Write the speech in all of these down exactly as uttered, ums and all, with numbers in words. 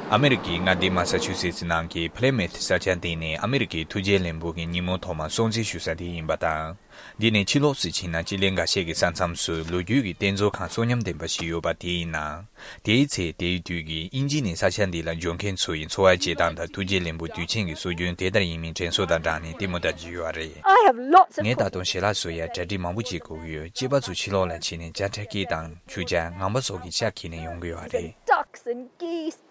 ཨ་མི་རི་ཀའི་མངའ་སྡེ་མ་ས་ཆུ་སེ་ཙི་ནང་གི་Plymouth་ས་ཆ་འདི་ནི་ཨ་མི་རི་ཀའི་ཐུགས་རྗེ་ལེགས་འབུལ་གྱི་ཉིན་མོ་ཐོག་མ་སྲུང་བརྩི་ཞུ་ས་དེ་ཡིན་པ་དང་། འདི་ནི་ཕྱི་ལོགས་སུ་ཕྱིན་ན་སྤྱི་ལེ་འགའ་ཤས་ཀྱི་ས་མཚམས་སུ་ལོ་རྒྱུས་ཀྱི་རྟེན་མཛོད་ཁང་གསོན་ཉམས་ལྡན་པ་ཞིག་ཡོད་པ་དེ་ཡིན་ན། དེའི་ཚེ་དེའི་དུས་ཀྱི་དབྱིན་ཇི་ནས་ས་ཆ་འདི་ལ་འབྱོར་མཁན་ཚོ་ཡི་འཚོ་བ་སྐྱེལ་སྟངས་དང་ཐུགས་རྗེ་ལེགས་འབུལ་དུས་ཆེན་གྱི་སྲོལ་རྒྱུན་དེ་ལྟར་ཡིན་མིན་དྲན་གསོ་དང་སྦྲགས་ནས་ལྟད་མོ་ལྟ་རྒྱུ་ཡོད་རེད། I have lots of ངས་ད་དུང་ཞལ་ལག་བཟོ་ཡ་གྲ་སྒྲིག་མང་པོ་བྱེད་དགོས་ཀྱི་ཡོད། སྐྱེས་པ་ཚོ་ཕྱི་ལོགས་ལ་ཕྱིན་ནས་བྱ་ཁྲ་སྐྱིད་དང་ཆུ་བྱ་ངང་པ་སོགས་ཀྱི་བྱ་འཁྱེར་ནས་ཡོང་གི་ཡོད་རེད། Ducks and geese.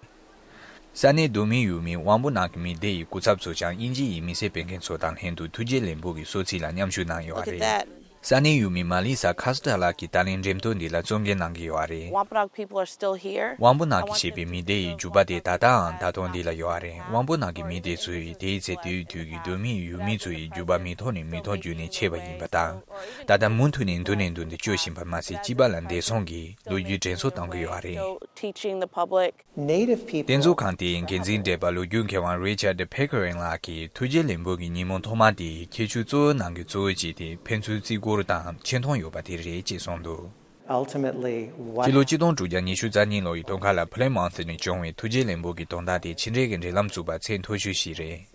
ས་གནས་མདོ་སྨད་ཡུལ་མི་དབང་པོ་ནག་གི་མི་སྡེ་ཡི་སྐུ་ཚབ་ཚོ་ཀྱང་དབྱིན་ཇི་ཡི་མི་སེར་སྤེལ་མཁན་ཚོ་དང་ལྷན་དུ་ཐུགས་རྗེ་ལེགས་འབུལ་གྱི་གསོལ་ཚིགས་ལ་མཉམ་ཞུགས་གནང་ཡོད་Look at རེད། That. ས་གནས་ཡུལ་མི་མ་ལི་ས་ཁ་སི་ཏྲ་ལགས་ཀྱིས་ད་ལན་འགྲེམས་སྟོན་འདི་ལ་གཙོ་འགན་གནང་གི་ཡོད་རེད། Wampanoag people are still here. དབང་པོ་ནག་གི་ཞེས་པའི་མི་སྡེ་ཡི་རྒྱུད་པ་དེ་ད་ལྟའང་ད་དུང་འདི་ལ་ཡོད་རེད། དབང་པོ་ནག་གི་མི་སྡེ་ཚོ་ཡིས་དེའི་ཚེ་དེའི་དུས་ཀྱི་མདོ་སྨད་ཡུལ་མི་ཚོ་ཡི་རྒྱུད་པ་མི་ཐོག་ནས་མི་ཐོག་བརྒྱུད་ནས་མཆེད་པ་ཡིན་པ་དང་། ད་ལྟ་མུ་མཐུད་ནས་མདུན་ནས་མདུན་དུ་སྐྱོད་བཞིན་པ་མ་ཟད་སྐྱིད་པ་ལ་འདས་སོང་གི་ལོ་རྒྱུས་དྲན་གསོ་གཏོང་གི་ཡོད་རེད། Still teaching the public. Native people. རྟེན་མཛོད་ཁང་དེའི་འགན་འཛིན་བགྲེས་པ་ལོ་རྒྱུས་མཁས་དབང་Richard Pickering་ལགས་ཀྱིས་ཐུགས་རྗེ་ལེགས་འབུལ་གྱི་ཉིན་མོ་ཐོག་མ་དེའི་ཁྱད་ཆོས་གཙོ་བོའི་ནང་གི་གཙོ་བོ་གཅིག་དེ་ཕན་ཚུན་བརྩི་བཀུར་དང་ཆེ་མཐོང་ཡོད་པ་དེ་རེད་ཅེས་གསུངས་འདུག Ultimately, what སྤྱི་ལོ་ཆིག་སྟོང་དྲུག་བརྒྱ་ཉི་ཤུ་རྩ་གཉིས་ལོ་ཡི་སྟོན་ཁ་ལ་Plymouth་ནས་བྱུང་བའི་ཐུགས་རྗེ་ལེགས་འབུལ་གྱི་དོན་དག་དེ་ཕྱི་འབྲེལ་གྱི་འབྲེལ་ལམ་བཙུགས་པ་ཚད་མཐོ་ཤོས་ཤིག་རེད།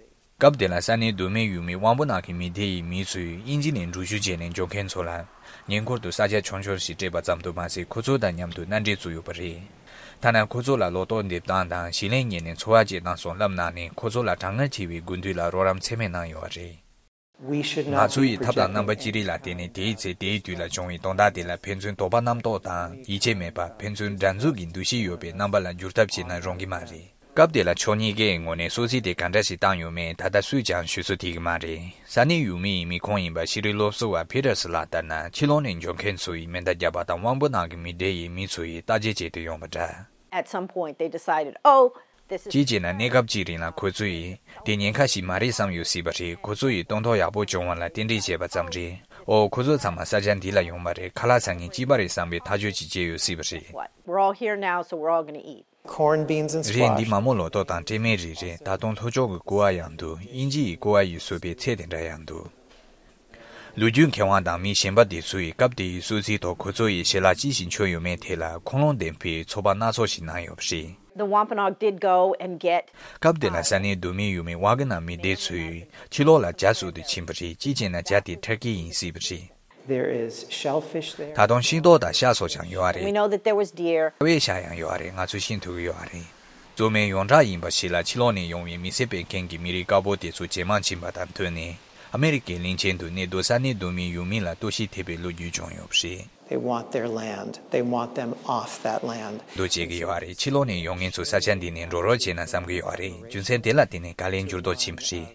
སྐབས་དེ་ལ་ས་གནས་མདོ་སྨད་ཡུལ་མི་དབང་པོ་ནག་གི་མི་སྡེ་ཡི་མི་ཚོས་དབྱིན་ཇི་ནས་འགྲུལ་བཞུད་བྱས་ནས་འབྱོར་མཁན་ཚོ་ལ་ཉེ་འཁོར་དུ་ས་ཆ་ཆུང་ཆུང་ཞིག་སྤྲད་པ་ཙམ་དུ་མ་ཟད་ཁོ་ཚོ་དང་མཉམ་དུ་མནའ་འབྲེལ་བཙུགས་ཡོད་པ་རེད། ཐ་ན་ཁོ་ཚོ་ལ་ལོ་ཏོག་འདེབས་སྟངས་དང་ཞིང་ལས་གཉེར་ནས་འཚོ་བ་སྐྱེལ་སྟངས་སོགས་བསླབ་གནང་ནས་ཁོ་ཚོ་ལ་གྲང་ངར་ཆེ་བའི་དགུན་དུས་ལ་རོགས་རམ་ཚད་མེད་གནང་ཡོད་པ་རེད། We should not ང་ཚོ་ཡི་ཐབས་དང་རྣམ་པ་ཅི་རིགས་ལ་བརྟེན་ནས་དེའི་ཚེ་དེའི་དུས་ལ་བྱུང་བའི་དོན་དག་དེ་ལ་ཕན་ཚུན་དོགས་པ་རྣམ་རྟོག་དང་ཡིད་ཆེས་མེད་པ་ཕན་ཚུན་འདྲ་འཛུགས་ཀྱི་འདུ་ཤེས་ཡོད་པའི་རྣམ་པ་ལ་འགྱུར་ཐབས་བྱས་ན་རུང་གི་མ་རེད། སྐབས་དེ་ལ་ཕྱོགས་གཉིས་ཀའི་ངོས་ནས་གསོལ་ཚིགས་དེ་ག་འདྲ་ཞིག་བཏང་ཡོད་མེད་ད་ལྟ་སུས་ཀྱང་ཞུ་ཚོད་ཐིག་གི་མ་རེད། ས་གནས་ཡུལ་མི་ཡི་མི་ཁོངས་ཡིན་པ་ཤེས་རིག་སློབ་གསོ་བ་Peters་ལགས་ལྟར་ན་ཕྱི་ལོགས་ནས་འབྱོར་མཁན་ཚོ་ཡིས་མེ་མདའ་བརྒྱབ་པ་དང་དབང་པོ་ནག་གི་མི་སྡེ་ཡི་མི་ཚོ་ཡིས་བརྟག་དཔྱད་བྱེད་དུ་ཡོང་བ་འདྲ། At some point, they decided, oh, this is. གཅིག་བྱས་ན་གནས་སྐབས་གཅིག་རིང་ལ་ཁོ་ཚོ་ཡིས་དེ་ཉེན་ཁ་ཞིག་མ་རེད་བསམ་ཡོད་སྲིད་པ་རེད། ཁོ་ཚོ་ཡིས་སྟོན་ཐོག་ཡག་པོ་བྱུང་བ་ལ་རྟེན་འབྲེལ་བྱས་པ་ཙམ་རེད། ཨོ་ཁོ་ཚོ་ཚང་མ་ས་ཆ་འདི་ལ་ཡོང་བ་རེད། ཁ་ལག་ཟ་མཁན་གཅིག་པ་རེད་བསམ་པའི་ཐག་གཅོད་ཅིག་བྱས་ཡོད་སྲིད་པ་རེད། What? We're all here now, so we're all going to eat. Corn, beans, and རེད། འདི་squash. མ་རྨོ་ལོ་ཏོག་དང་སྤྲད་མེད་རིགས་རེད། ད་དུང་ལྷོ་ཕྱོགས་ཀྱི་ཀོ་བ་ཡང་འདུག་དབྱིན་ཇི་ཡི་ཀོ་བ་ཡིས་བཟོས་པའི་ཚལ་དེ་འདྲ་ཡང་འདུག་ལོ་རྒྱུས་མཁས་དབང་དང་མི་གཞན་པ་དེ་ཚོ་ཡིས་སྐབས་དེའི་གསོལ་ཚིགས་ཐོག་ཁོ་ཚོ་ཡིས་ཞལ་ལག་ཅི་ཞིག་མཆོད་ཡོད་མེད་ཐད་ལ་ཁུངས་ལུང་ལྡན་པའི་ཚོགས་པ་སྣ་ཚོགས་ཤིག་གནང་ཡོད་པ་རེད། The Wampanoag did go and get. སྐབས་དེ་ལ་ས་གནས་མདོ་སྨད་ཡུལ་མི་ཝ་གི་ན་མི་སྡེ་ཚོས་ཕྱི་ལོགས་ལ་བྱ་བཟོ་དུ་ཕྱིན་པ་རེད། གཅིག་བྱས་ན་བྱ་དེ་ཊར་ཀི་ཡིན་སྲིད་པ་རེད། There is shellfish there. ད་དུང་ཤིང་ཏོག་དང་ཤ་སོགས་ཀྱང་ཡོད་རེད། We know that there was deer. ཁ་བའི་ཤ་ཡང་ཡོད་རེད། ང་ཚོས་ཤེས་ཐུབ་ཀྱི་ཡོད་རེད། གཙོ་མའི་ཡོངས་གྲགས་ཡིན་པ་ཞིག་ལ་ཕྱི་ལོགས་ནས་ཡོང་བའི་མི་སེར་སྤེལ་མཁན་གྱི་མི་རིགས་དཀར་པོ་དེ་ཚོ་ཇེ་མང་ཕྱིན་པ་དང་བསྟུན་ནས་ཨ་མེ་རི་ཀའི་གླིང་ཆེན་དུ་གནས་སྡོད་ས་གནས་མདོ་སྨད་ཡུལ་མི་ལ་གཏོར་བཤིག་ཐེབས་པའི་ལོ་རྒྱུས་བྱུང་ཡོད་པ་རེད། They want their land. They want them off that land. འདུ་བྱེད་ཀྱི་ཡོད་རེད། ཕྱི་ལོགས་ནས་ཡོང་མཁན་ཚོ་ས་ཆ་འདི་ནས་འགྲོ་རོགས་བྱས་ན་བསམ་གྱི་ཡོད་རེད། རྒྱུ་མཚན་དེ་ལ་བརྟེན་ནས་དཀའ་ལས་འགྱུར་ལྡོག་ཕྱིན་པ་རེད།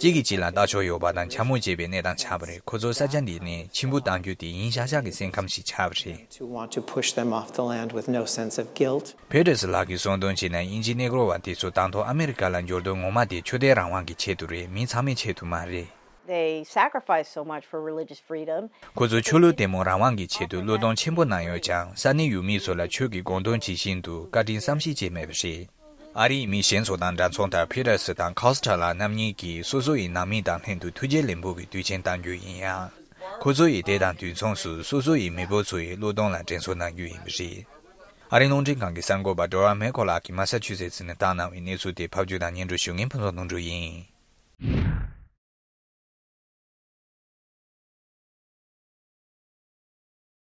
གཅིག་གིས་གཅིག་ལ་ལྟ་ཕྱོགས་ཡོད་པ་དང་འཕྱ་སྨོད་བྱེད་པའི་གནས་སྟངས་ཆགས་པ་རེད། ཁོ་ཚོ་ས་ཆ་འདི་ནས་ཕྱིར་འབུད་གཏང་རྒྱུ་དེ་ཡིན་ཤག་ཤག་གི་སེམས་ཁམས་ཤིག་ཆགས་པ་རེད། To want to push them off the land with no sense of guilt. Peters་ལགས་ཀྱིས་གསུངས་དོན་བྱས་ན་དབྱིན་ཇི་ནེ་གྲོ་བ་དེ་ཚོ་དང་ཐོག་ཨ་མེ་རི་ཀ་ལ་འབྱོར་དོན་ངོ་མ་དེ་ཆོས་དད་རང་དབང་གི་ཆེད་དུ་རེད། མི་ཚང་མའི་ཆེད་དུ་མ་རེད། They sacrificed so much for religious freedom. ཁོ་ཚོས་ཆོས་ལུགས་དད་མོས་རང་དབང་གི་ཆེད་དུ་བློས་གཏོང་ཆེན་པོ་གནང་ཡོད་ཀྱང་ས་གནས་ཡུལ་མི་ཚོ་ལ་ཆོས་ཀྱི་དགོངས་དོན་ཇི་བཞིན་དུ་བཀའ་དྲིན་བསམ་ཤེས་བྱས་མེད་པ་རེད། ཨ་རིའི་མི་གཞན་ཚོ་དང་འདྲ་མཚུངས་ལྟར་Peters་དང་Costa་ལགས་རྣམ་གཉིས་ཀྱིས་སོ་སོ་ཡི་ནང་མི་དང་ལྷན་དུ་ཐུགས་རྗེ་ལེགས་འབུལ་གྱི་དུས་ཆེན་གཏང་རྒྱུ་ཡིན་ཡང་། ཁོ་ཚོ་ཡིས་དེ་དང་དུས་མཚུངས་སུ་སོ་སོ་ཡི་མེས་པོ་ཚོ་ཡི་བློས་གཏོང་ལ་དྲན་གསོ་གནང་རྒྱུ་ཡིན་པ་རེད། ཨ་རིའི་རླུང་འཕྲིན་ཁང་གི་གསར་འགོད་པ་Dora Mekol་ལགས་ཀྱིས་མ་ས་ཆུ་སེ་ཙི་ནས་བཏང་གནང་བའི་གནས་ཚུལ་དེ་ཕབ་སྒྱུར་དང་སྙན་སྒྲོན་ཞུ་མཁན་ཕུན་ཚོགས་ནོར་འབྲུག་ཡིན།